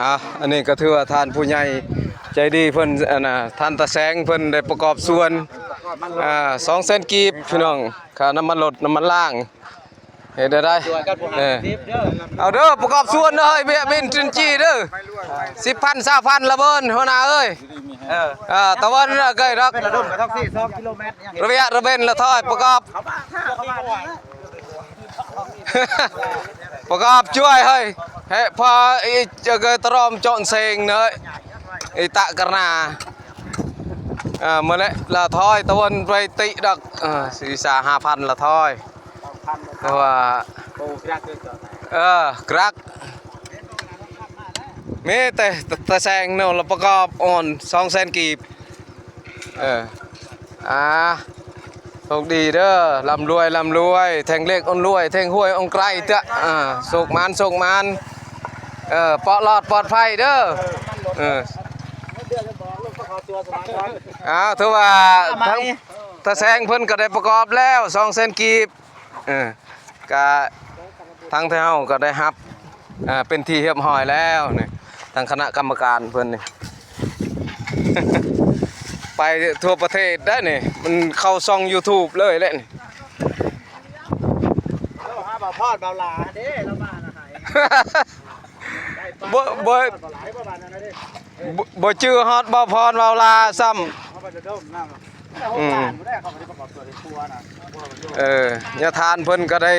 ອ່າ ອັນນີ້ກໍຖືວ່າທ່ານຜູ້ໃຫຍ່ໃຈດີເພິ່ນ ອັນນ່າ ທ່ານຕາແສງເພິ່ນໄດ້ປະກອບສ່ວນ ອ່າ ສອງແສນກີບ ພີ່ນ້ອງ ຄ່ານ້ຳມັນລົດ ນ້ຳມັນລາງ ເຮັດໄດ້ໄດ໋ ເອີ ເອົາເດີ ປະກອບສ່ວນເດີ ເວຍເບນຈິນຈີເດີ ສິບພັນ ຊາວພັນ ລະເບີນ ຫົວໜ້າເອີຍ ເອີ ເອີ ຕາເວັນເອີຍ ດອກ ລະເບນລະຖອຍ ປະກອບ ປະກອບຊ່ວຍເຮີ້ຍ ເພາະອີເກີດຕະຣອມໂຈນເຊງເນີ ອີຕະກະນາ ເອີ ມື້ແລະລະຖອຍ ຕາເວັນໄປຕິດອກ ເອີ ສີສາ ຫ້າພັນ ລະຖອຍ ເພາະວ່າ ເອີ ກຣັກ ມີແຕ່ຕາແສງເນາະ ລະປະກອບອ່ອນ ສອງແສນກີບ ເອີ ອ່າ ໂຊກດີເດີ ລ່ຳລວຍ ລ່ຳລວຍ ແທ່ງເລກອົນລວຍ ແທ່ງຫວຍອົງໄກເຕະ ອ່າ ໂຊກໝານ ໂຊກໝານ ເອີ ເປາະລອດປອດໄພເດີ ເອີ ອ້າວ ຖືວ່າທາງຕາແສງເພິ່ນກໍໄດ້ປະກອບແລ້ວ ສອງແສນກີບ ເອີ ກະທາງເຮົາກໍໄດ້ຮັບ ເປັນທີ່ຮຽບຮ້ອຍແລ້ວນີ້ ທາງຄະນະກຳມະການເພິ່ນນີ້ ໄປທົ່ວປະເທດໄດ໋ນີ້ ມັນເຂົ້າຊ່ອງຢູທູບເລີຍແຫຼະນີ້ ໂທຫາບ່າວພອນບ່າວຫຼາເດ້ ລາວມານະໃຫ້ ບໍ່ ບໍ່ ບໍ່ ບໍ່ຈື່ຮອດບ່າວພອນບ່າວຫຼາຊ້ຳ ອືມ ເອີ ຍາທ່ານເພິ່ນກໍໄດ້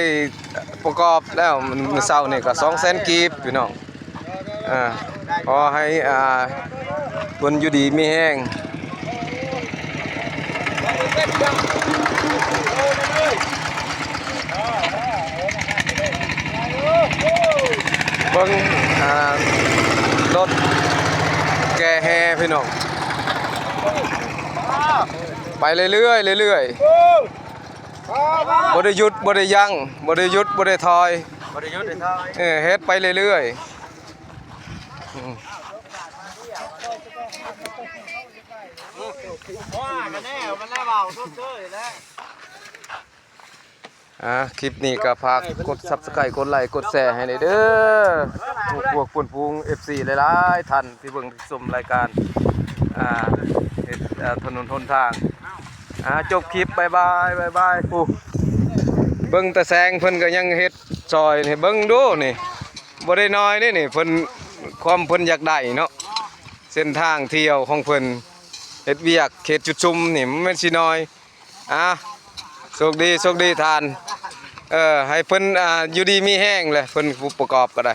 ປະກອບແລ້ວ ມື້ເຊົ້ານີ້ກໍສອງແສນກີບ ພີ່ນ້ອງ ເອີ ຂໍໃຫ້ ອ່າ ເພິ່ນຢູ່ດີມີແຮງ ເບິ່ງ ອ່າ ລົດແກ່ແຮ່ພີ່ນ້ອງ ໄປເລື້ອຍໆ ເລື້ອຍໆ ບໍ່ໄດ້ຢຸດ ບໍ່ໄດ້ຢັ້ງ ບໍ່ໄດ້ຢຸດ ບໍ່ໄດ້ຖອຍ ບໍ່ໄດ້ຢຸດໄດ້ຖອຍ ເອີ ເຮັດໄປເລື້ອຍໆ ອືມ ວ່າກັນແລ້ວ ມັນແລ້ວເວົ້າຊົດເຊີຍແລ້ວ. ອ່າ ຄລິບນີ້ກໍຝາກກົດ Subscribe ກົດໄລ ກົດແຊໃຫ້ແດ່ເດີ ພວກເພື່ອນຝູງ ເອັຟຊີ ຫຼາຍໆທ່ານທີ່ເບິ່ງທີ່ຊົມລາຍການ ອ່າ ເຮັດ ອ່າ ຖະໜົນຫົນທາງ ອ່າ ຈົບຄລິບ ບາຍບາຍ ບາຍບາຍ ຜູ້ ເບິ່ງຕາແສງເພິ່ນກໍຍັງເຮັດຊ່ອຍໃຫ້ເບິ່ງດູນີ້ ບໍ່ໄດ້ນ້ອຍເດ້ນີ້ ເພິ່ນ ຄວາມເພິ່ນຢາກໄດ້ເນາະ ເສັ້ນທາງທ່ຽວຂອງເພິ່ນ ເຮັດວຽກເຂດຈຸດຊຸມນີ້ ມັນແມ່ນຊິນ້ອຍ ອ່າ ໂຊກດີ ໂຊກດີທ່ານ ເອີ ໃຫ້ເພິ່ນ ອ່າ ຢູ່ດີມີແຮງແຫຼະ ເພິ່ນຜູ້ປະກອບກໍໄດ້